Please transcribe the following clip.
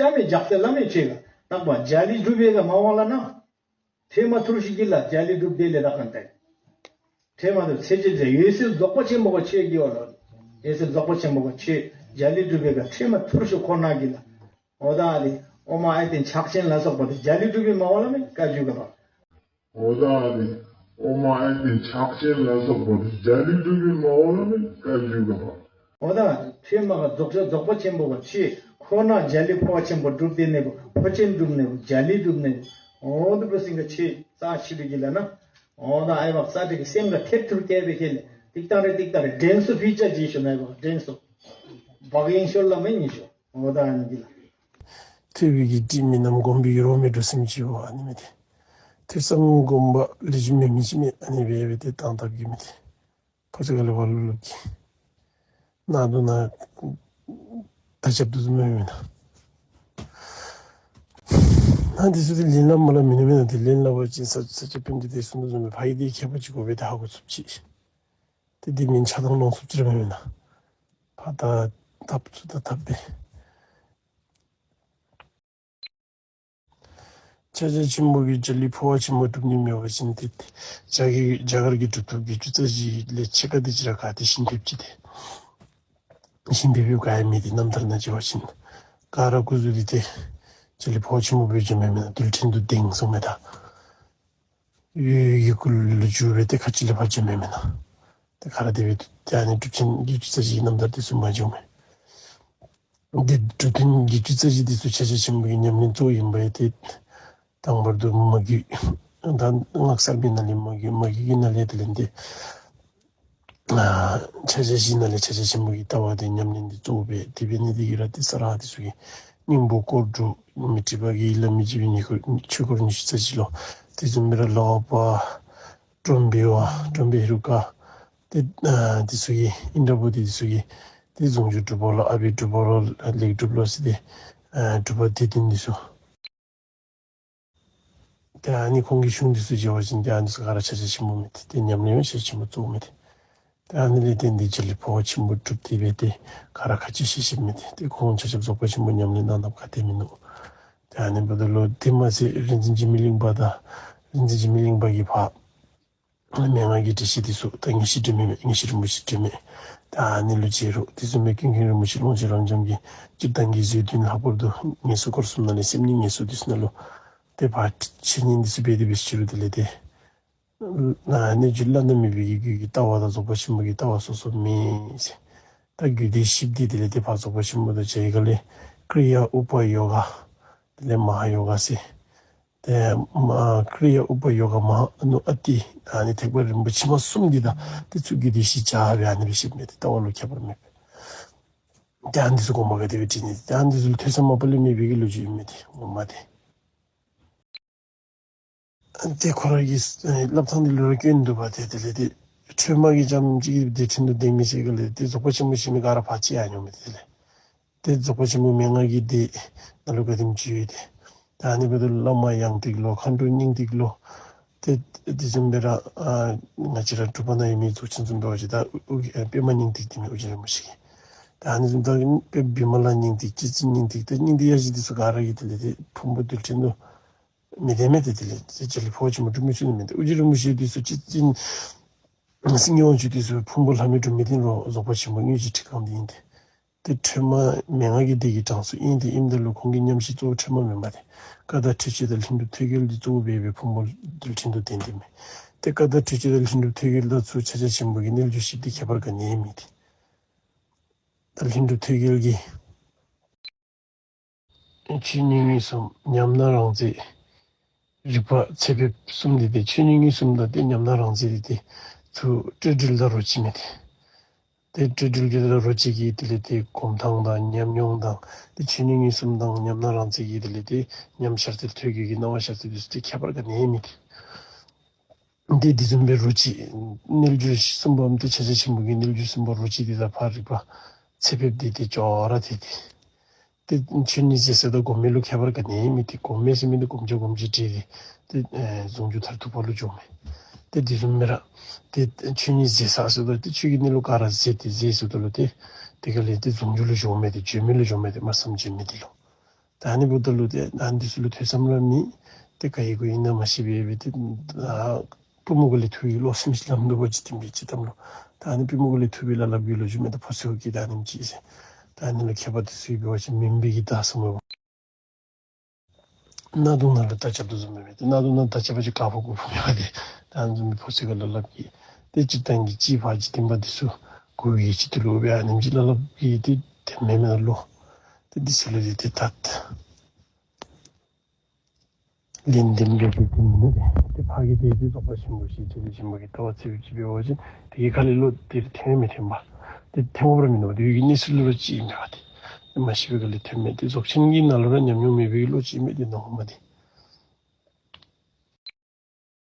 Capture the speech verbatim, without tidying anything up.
ཆ་མེད་ཇག་ཚེ་ལ་མེད་ཆེ་ག་དག་པ་རྒྱ་ལི་སྒྲུབ་པའི་ག་མ་འོང་ལ་ན། ཐེ་མ་ཐུར་ཤི་གི་ལ་རྒྱ་ལི་སྒྲུབ་དེ་ལས་དག་གན་ཏེ། ཐེ་མ་ཐུར་ཚེ་ཅི་ཟེར་འོད་གསལ་རྫོགས་པ་ཆེན་པོ་ག་ཆེ་གི་འོ་ལོ། འོད་གསལ་རྫོགས་པ་ཆེན་པོ་ག་ཆེ་རྒྱ་ལི་སྒྲུབ་པའི་ག་ཐེ་མ་ཐུར་ཤི་ཁོ་ན་གི་ལ། འོ་ད་ཨ་དེ་ཨོ་མ་ཨའི་ཏེན་ཕྱག་ཆེན་ལ་སོགས་པ་དེ་རྒྱ་ལི་སྒྲུབ་པའི་མ་འོང་ལ་མེད་བཀའ་བརྒྱུད་ག་པ། འོ་ད་ཨ་དེ་ཨོ་མ་ཨའི་ཏེན་ཕྱག་ཆེན་ལ་སོགས་པ་དེ་རྒྱ་ལི་སྒྲུབ་པའི་མ་འོང་ལ་མེད་བཀའ་བརྒྱུད་ག་པ། འོ་ད་ཐེ་མ་ག་རྫོགས་ཆེན་རྫོགས་པ་ཆེན་པོ་ག་ཆེ་ཁོ་ན་རྒྱ་ལི་འཕོ་བ་ཆེན་པོ་སྒྲུབ་དེ་ནེ་བོ་འཕོ་ཆེན་སྒྲུབ་ནེ་བོ་རྒྱ་ལི་སྒྲུབ་ནེ་བོ་འོ་དེ་བོ་སེང་ག་ཆེ་རྩ་ཆེ་བའི་གི་ལ་ན། འོ་ད་ཨའི་བག་རྩ་དེ་གི་སེམས་ག་ཐེབས་ཐུར་སྐྱེ་བའི་ཁེ་ལས་ཏིག་ཏང་རེ་ཏིག་ཏང་རེ་དྲན་གསོ་ཕི་ཅ་ཇི་ཤོ་ན་ཨའི་བག་དྲན་གསོ་བག་ཡེང་ཤོར་ལ་མེད་ཉི་ཤོ། འོ་ད་ཨ་ནི་གི་ལ། ཐོས་པའི་གི་དྲི་མི་རྣམས་སྒོམ་པའི་རོ་མི་འགྲོ་སེམས་ཀྱི་འོ་ཨ་ནི་མེད་དེ། ཐོས་བསམ་སྒོམ་པ་ལས་རྒྱུ་མེད་མི་ཅི་མེད་ཨ་ནི་སྦེ་སྦེ་དེ་བཏང་ཐབས་ཀྱི་མེད་དེ། ཕོ་ཚོད་ག་ལས་བ་ལུ་ལུ་གི་ན་དུ་ན་ད་ཅབ་དུ་མེད་མེད་ན། ན་དེ་ཚུ་དེ་ལེན་ལ་མ་ལ་མི་ནུ་མེད་ན་དེ་ལེན་ལ་བ་ཅིན་ས་ས་ཅ་ཕན་དེ་དེ་སུན་དུ་ཟུམ་མེད་ཕ་ཡི་དེ་ཁྱད་པར་ཅིག་གོ་བེ་དེ་ཧ་གོ་ཚུབ་ཅིག། དེ་དེ་མིན་ཆ་དང་ལོང་ཚུབ་ཅིག་ར་མེད་མེད་ན། ཕ་ད་ཐབས་ཚུ་ད་ཐབས་པེ། ཕྱག་རྒྱ་ཆེན་པོ་གི་རྒྱ་ལི་འཕོ་བ་ཆེན་པོ་སྒྲུབ་ནི་མེད་པ་ཅིན་ཏེ་རྒྱ་གི་རྒྱ་གར་གྱི་གྲུབ་ཐོབ་བརྒྱད་ཅུ་རྩ་བཞི་ལས་ཕྱེད་ཀ་དེ་ཅིག་ར་ག་ཏེ་ཞིང་ཕེབས་ཅི་ཏེ། ཞིང་ཕེབས་ཡོད་ག་ཡང་མེད་དེ་རྣམ་ཐར་ནང་བྱས་པ་ཅིན་ག་ར་སྐུ་གཟུགས་དེ་ཏེ་རྒྱ་ལི་འཕོ་བ་ཆེན་པོ་སྦེ་བྱོན་མི་མེན་ན། རྡུལ་ཕྲན་དུ་འདེངས་སོང་མེ་ད། ཡུལ་གྱི་སྐུ་ལུ་འགྱུར་བས་ཏེ་ཁ་ཅིག་ལས་ཕར་བྱོན་མི་མེན་ན། ཏེ་ག་ར་དེ་སྦེ་ཏེ་ཨ་ནི་གྲུབ་ཆེན་བརྒྱད་ཅུ་རྩ་བཞི་གི་རྣམ་ཐར་དེ་ཚུ་མ་བྱུང་མེ། འདི་གྲུབ་ཐོབ་བརྒྱད་ཅུ་རྩ་བཞི་དེ་ཚུ་ཕྱག་རྒྱ་ཆེན་པོ་གི་ཉམས་ལེན་གཙོ་བོ་ཨིན་པས་ཏེ། དང་པར་དུ་མ་རྒྱུད་ད་སྔགས་གསར་པའི་ནང་ལས་མ་རྒྱུད་མ་རྒྱུད་ཀྱི་ནང་ལས་དེ་ལས་འདི་ཨ་ཕྱག་རྒྱ་བཞི་ནང་ལས་ཕྱག་རྒྱ་ཆེན་པོ་གི་ལྟ་བ་དེ་ཉམས་ལེན་དེ་གཙོ་བོ་སྦེ་དེ་འབད་ནི་དེ་གིས་ར་ཏེ་ས་ར་དེ་ཚུ་གི་སྙིང་པོ་སྐོར་དྲུག་མཻ་ཏྲི་པ་གིས་ལམ་མི་བརྗེད་པའི་ཉེ་འཁོར་ཆོས་སྐོར་ཉི་ཤུ་རྩ་གཅིག་ལོ། དེ་བཟུམ་སྦེ་ར་ལོག་པ་ཀྲོམ་པའི་བ་ཀྲོམ་པའི་ཧེ་རུ་ཀ་དེ་ཨ་དེ་ཚུ་གིས་ཨིནྡྲ་བོ་དྷི་དེ་ཚུ་གིས་ཏེ་གཟུངས་ཆུ་གྲུབ་པ་ལོ་ཨ་བི་གྲུབ་པ་ལོ་ལེགས་གྲུབ་ལོ་ཟེར་ཏེ་ཨ་གྲུབ་པ་སྡེ་བདུན་དེ་ཚུ། ཏེ་ཨ་ནི་ཁོང་གི་གཞུང་དེ་ཚུ་མཇལ་བ་ཅིན་ཏེ་ཨ་ནི་ཚུ་ག་ར་ཕྱག་རྒྱ་ཆེན་པོ་མེད་དེ་ཏེ་ཉམས་ལེན་ཡང་ཕྱག་རྒྱ་ཆེན་པོ་གཙོ་བོ་མེད་དེ། ཏེ་ཨ་ནི་ལས་བརྟེན་ཏེ་རྒྱ་ལི་འཕོ་བ་ཆེན་པོ་སྒྲུབ་སྟེ་སྦེ་ཏེ་ག་ར་ཁ་ཅིག་ཤེས་ཤེས་མེད་དེ། ཏེ་ཁོང་ཆ་ཁྱབ་རྫོགས་པ་ཆེན་པོ་ཉམས་ལེན་གནང་ནུག་ག་ཏེ་མིན་ནུག། ཏེ་ཨ་ནི་འབདཝ་ད་ལུ་དེ་མ་ཚད་རིག་འཛིན་འཇིགས་མེད་གླིང་པ་དང་རིག་འཛིན་འཇིགས་མེད་གླིང་པ་གི་ཕ་མན་ངག་གི་འགྲེལ་བཤད་དེ་ཚུ་ད་ངེས་ཤེས་སྒྲོན་མེ་མེད། ངེས་ཤེས་རིན་པོ་ཆེ་སྒྲོན་མེ། ད་ཨ་ནི་ལུ་མཇལ་རུང་དེ་བཟུམ་སྦེ་ཀུན་མཁྱེན་རིན་པོ་ཆེ་ཀློང་ཆེན་རབ་འབྱམས་ཀྱི་སྤྱིར་བཏང་གི་མཛོད་བདུན་ལྷག་པར་དུ་ངེས་སོ་སྐོར་གསུམ་ནང་ལས་སེམས་ཉིད་ངེས་སོ་དེ་ཚུ་ནང་ལུ་ཏེ་ཕར་འཆད་ཉན་དེ་ཚུ་འབད་དེ་འབད་ཞུ་རུང་དེ་ལས་ཏེ་ཨ་ནི་རྒྱུད་བླ་ན་མེད་པའི་གི་རྒྱུད་ཀྱི་ལྟ་བ་དང་རྫོགས་པ་ཆེན་པོ་གི་ལྟ་བ་སོ་སོ་མེད་ཟེར། ད་རྒྱུད་སྡེ་བཞི་འདི་དེ་ལས་ཏེ་ཕར་རྫོགས་པ་ཆེན་པོ་དང་མཇལ་ཡི་ག་ལས་ཀྲི་ཡ་ཨུ་པ་ཡོ་ག་དེ་ལས་མ་ཧཱ་ཡོ་ག་ཟེར། ཏེ་མ་ཀྲི་ཡ་ཨུ་པ་ཡོ་ག་མ་ཧཱ་ཨ་ནུ་ཨ་ཏི་ཨ་ནི་ཐེག་པ་རིམ་པ་ཕྱི་མ་གསུམ་འདི་དང་དེ་ཚུ་གི་དེ་བཞི་སྦྱར་སྦེ་ཨ་ནི་སྦེ་བཤད་མི་དེ་ལྟ་བ་ལུ་ཁྱད་པར་མེད་པས། ཏེ་ཨ་ནི་ཚུ་དགོངས་པ་ག་དེ་སྦེ་འགྲེལ་ནི་ཏེ་ཨ་ནི་ཚུ་ལུ་ཐོས་བསམ་མ་པ་ལས་མེད་པའི་གི་ལོ་རྒྱུས་ཨིན་མི་དེ་ངོ་མ་དེ། ཏེ་ཁོ་ར་གི་ཨེ་བསླབ་ཐངས་འདི་ལུ་ར་སྐྱོན་འདུག་པ་ཏེ་དེ་ལས་ཏེ་ཁྲོས་མ་གི་རྐྱངམ་གཅིག་གིས་སྡེ་ཕྲན་དུ་འདེང་མི་ཅིག་ག་ལས་ཏེ་རྫོགས་པ་ཆེན་པོ་ཞུ་མི་ག་ར་ཕར་ཅིག་ཡར་འགྱོ་མི་དེ་ལས། ཏེ་རྫོགས་པ་ཆེན་པོ་མན་ངག་གི་སྡེ་ནང་ལུ་ག་དེམ་ཅིག་ཡོད་དེ། ད་ཨ་ནི་འབདཝ་ད་བླ་མ་ཡང་ཏིག་ལོ་མཁའ་འགྲོ་སྙིང་ཏིག་ལོ། ཏེ་དེ་བཟུམ་སྦེ་ར་ཨ་ང་བཅས་ར་གྲུབ་པ་ན་ཡོད་མི་རྫོགས་ཆེན་བཟུམ་འབད་བ་ཅིན་ད་ཨུ་ཨ་པདྨ་སྙིང་ཏིག་དེ་མི་ཨོ་རྒྱན་རིན་པོ་ཆེ་གི། ད་ཨ་ནི་བཟུམ་ད་ཨེ་བི་མ་ལ་སྙིང་ཏིག་སྤྱི་གཙུག་སྙིང་ཏིག་ཏེ་སྙིང་ཏིག་ཡ་བཞི་དེ་ཚུ་ག་ར་གི་དེ་ལས་ཏེ་ཕུང་པོ་རྡུལ་ཕྲན་དུ་མི་ལྡན་མི་དེ་དེ་ལས་ཏེ་རྒྱ་ལི་འཕོ་བ་ཆེན་པོ་སྒྲུབ་མི་ཚུ་ནི་མེད་དེ། ཨོ་རྒྱན་རིན་པོ་ཆེ་དེ་ཚུ་སྤྱི་གཙུག་སེང་གེ་དབང་ཕྱུག་དེ་ཚུ་ཕུང་པོ་ལྷག་མེད་སྒྲུབ་མི་དེ་ལུ་རྫོགས་པ་ཆེན་པོ་དངོས་གཞི་ཁྲི་སྒང་དེ་ཨིན་ཏེ། ཏེ་ཁྲོས་མ་མན་ངག་གི་སྡེ་གི་གྲངས་སུ་ཨིན་ཏེ་ཨིནམ་ད་ལུ་ཁོང་གི་མཉམ་གཞི་གཙོ་བོ་ཁྲོས་མ་མེན་པ་ཏེ་ཀ་དག་འཕྲུལ་ཆས་དང་ལྷུན་གྲུབ་ཐོད་རྒལ་འདི་གཙོ་བོ་འབད་སྦེ་ཕུང་པོ་རྡུལ་ཕྲན་དུ་ལྡན་ཏེ་མས། ཏེ་ཀ་དག་འཕྲུལ་ཆས་དང་ལྷུན་གྲུབ་ཐོད་རྒལ་དང་ཚུ་ཆ་ཆ་ཆེན་པོ་གི་རྣལ་འབྱོར་བཞི་འདི་ཁྱད་པར་ག་ནི་ཡང་མེད་དེ། ད་ལྷུན་གྲུབ་ཐོད་རྒལ་གྱི་ཆོས་ཉིད་མངོན་སུམ་ཉམས་སྣང་རང་རྩལ་རིག་པ་ཚད་ཕེབས་གསུམ་འདི་ཏེ་ཆོས་ཉིད་མངོན་སུམ་དང་ཏེ་ཉམས་སྣང་རང་རྩལ་འདི་ཏེ་ཚུ་སྤྲོས་བྲལ་དང་རོ་གཅིག་མས་ཏེ། ཏེ་སྤྲོས་བྲལ་གྱི་དང་རོ་གཅིག་གི་དེ་ལས་ཏེ་སྒོམ་ཐངས་དང་ཉམས་མྱོང་དང་ཏེ་ཆོས་ཉིད་མངོན་སུམ་དང་ཉམས་སྣང་རང་རྩལ་གྱི་དེ་ལས་ཏེ་ཉམས་ཤར་ཚད་ཐོད་རྒལ་གྱི་སྣང་བ་ཤར་ཚད་དེ་ཚུ་ཏེ་ཁྱད་པར་ག་ནི་ཡང་མེད་དེ། ཏེ་དེ་བཟུམ་སྦེ་རོ་གཅིག་རྣལ་འབྱོར་གསུམ་པའམ་ཏེ་ཕྱག་རྒྱ་ཆེན་པོ་གི་རྣལ་འབྱོར་གསུམ་པ་རོ་གཅིག་འདི་དང་ཕར་རིག་པ་ཚད་ཕེབས་འདི་ཏེ་ཅོག་ར་འཐད་དེ། ཏེ་ཆོས་ཉིད་ཟེར་ས་དང་སྒོམ་མེད་ལུ་ཁྱད་པར་ག་ནི་ཡང་མེད་དེ། སྒོམ་མེད་ཟེར་མི་འདི་སྒོམ་བྱ་སྒོམ་བྱེད་འདྲེས་ཏེ་ཏེ་ཨེ་ཟུང་འཇུག་མཐར་ཐུག་པ་ལུ་འགྱོཝ་མས། ཏེ་དེ་བཟུམ་སྦེ་ར་ཏེ་ཆོས་ཉིད་ཟེར་ས་ཟེརཝ་ད་ཏེ་ཆོས་ཀྱི་གནས་ལུགས་ག་ར་ཟད་དེ་ཟད་ཟེརཝ་ད་ལུ་ཏེ་དེ་ག་ལས་ཏེ་ཟུང་འཇུག་ལུ་འགྱོཝ་མས་ཏེ། བརྗོད་མེད་ལུ་འགྱོཝ་མས་ཏེ། སྨྲ་བསམ་བརྗོད་མེད་འདི་ལུ། ད་ཨ་ནི་འབདཝ་ད་ལུ་ཏེ་ཨ་ནི་འདི་ཚུ་ལུ་ཐོས་བསམ་ར་མེད། ཏེ་ག་ཡི་གུ་ཨིན་ན་མ་ཤེས་པས་སྦེ་ཏེ་ད་པུས་མོ་གུ་ལས་འཐུ་བའི་བློ་སེམས་ཅིག་ལམ་འདུག་པ་ཅིག་དེ་སྦེ་ཅིག་བཏངམ་ལོ། ད་ཨ་ནི་པུས་མོ་གུ་ལས་འཐུ་བའི་ལ་ལབ་ཀྱི་ལོ་རྒྱུས་མས། ད་ཕོ་ཚོད་ཀྱིས་ད་ཨ་ནེམ་ཅིག་ཟེར། ད་ཨ་ནི་ལུ་མཁས་པ་འདི་ཚུ་གིས་འབད་བ་ཅིན་མུན་པའི་གི་མདའ་ཟེར་སྨོ། གནག་དུང་ནང་ལུ་མདའ་རྐྱབ་དོ་བཟུམ་སྦེ་མས། ཏེ་གནག་དུང་ནང་མདའ་རྐྱབ་པ་ཅིན་དཀར་པོ་དགོ་པས་སྨོ་ཏེ། ད་ཨ་ནི་བཟུམ་སྦེ་ཕོ་ཚོད་ཀྱིས་ལ་ལབ་ཀྱི། ཏེ་སྤྱིར་བཏང་གི་གཅིག་ཕར་གཅིག་བསྟན་པ་འདི་ཚུ་གོ་བའི་ཆེད་དུ་ལུ་སྦེ་ཨ་ནེམ་ཅིག་ལ་ལབ་ཀྱི། ཏེ་ཐོན་མི་མེན་ན་ལོ། ཏེ་འདི་ཚུ་ལུ་ཏེ་ཏེ་ད་ལན་འདེབས་འབད་དེ་ཏེ་མེན་ན་ཏེ། ཏེ་ཕར་གྱི་དེ་ཏེ་རྫོགས་པ་ཆེན་པོ་ཞེས་བྱ་བའི་ཆེན་པོ་གི་ལྟ་བ་ཅིག་འབད་བ་ཅིན་དེ་གི་ཁ་ལས་བློ་དེ་ཐོན་མི་ཐོན་པས། ཏེ་ཐོན་དགོཔ་ར་མིན་ནུག། དེ་གི་གནས་ཚུལ་ལུ་ར་ཅིག་མེད་པ་ཏེ། མ་ཤེས་པའི་ཁ་ལས་ཐོན་མི་ཏེ་རྫོགས་ཆེན་གྱི་ནང་ལུ་ར་ཉམས་མྱོང་མེད་པའི་བློ་ཅིག་མས་ཏེ་ནོ་མ་ཏེ།